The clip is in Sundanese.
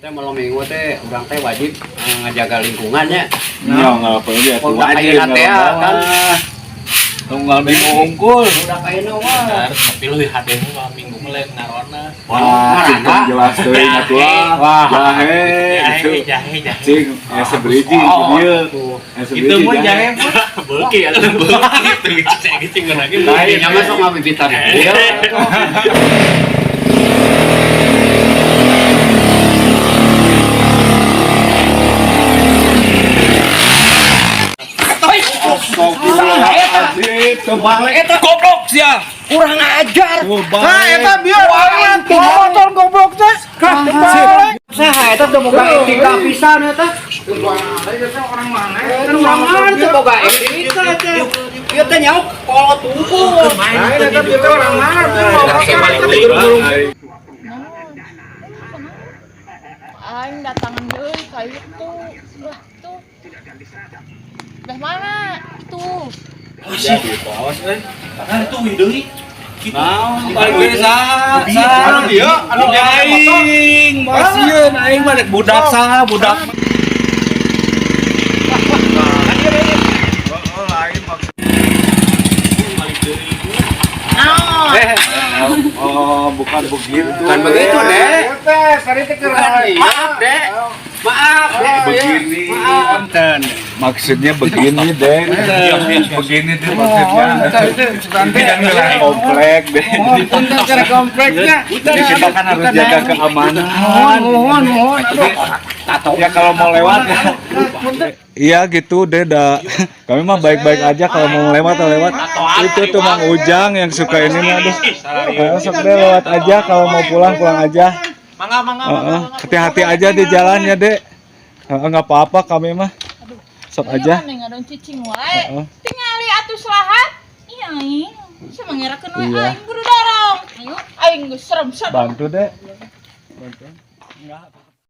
Kita malam minggu teh urang teh wajib ngajaga lingkungannya. Ya nggak apa aja tuh Udah wajib ayeuna teh kan. Tunggal minggu unggul. Udah ayeuna mah. Tapi lu hade mah malam minggu mah lain ngarona. Wah, cing tong jelas teuing atuh lah. Wah. Jahe Jahe, gitu. jahe, jahe. Cing, ya seberiji Oh, dieu. Ya Itu seberiji mah jahe mah. Beuki atuh beuki teu cing cing lagi. Lainnya mah sok ngabibitan. Iya. Astagfirullahaladzim, kebalik Eta Goblok sia. kurang ajar. Nah, eta bieu orang motor goblok teh. Kebalik. Saha eta teu boga etika pisan eta. Orang mana? Orang mana teu boga etika teh. Ieu teh nyauk kolot unggul. Nah, eta bieu orang mana? Aing datangan deui ka itu. Lah tuh. Dah mana? Tuh. Awas euy. Kan tuh deui. Naon balik deui saha? Saha? Anu dia, anu dia motor. Aing, masieun aing mah dek budak saha, budak. Eh, Oh, bukan begitu. bukan begitu, Dek. Teh, sari teh keur Maaf, Dek. Maaf, Dek. Begini. Punten. Maksudnya begini, Dek. Begini deh maksudnya. Ini Komplek, Dek. Punten keur kompleknya. Jadi kita kan harus jaga keamanan. Mohon, mohon, mohon. Aduh. Ya kalau mau lewat ya. Iya gitu deh, dah. Kami mah baik-baik aja kalau mau lewat lewat. Itu tuh Mang Ujang yang suka ini mah aduh. Ayo sok deh lewat aja kalau mau pulang pulang aja. Mangga mangga. Heeh. Hati-hati aja di jalan ya, Dek. Heeh, nggak apa-apa kami mah. Sok aja. Ayo ngadon cicing wae. Heeh. Tingali atuh selahat. Iya aing. Sia mangerakeun we Iya. aing buru dorong. Ayo aing geus serem-serem. Bantu, Dek. Bantu. Enggak.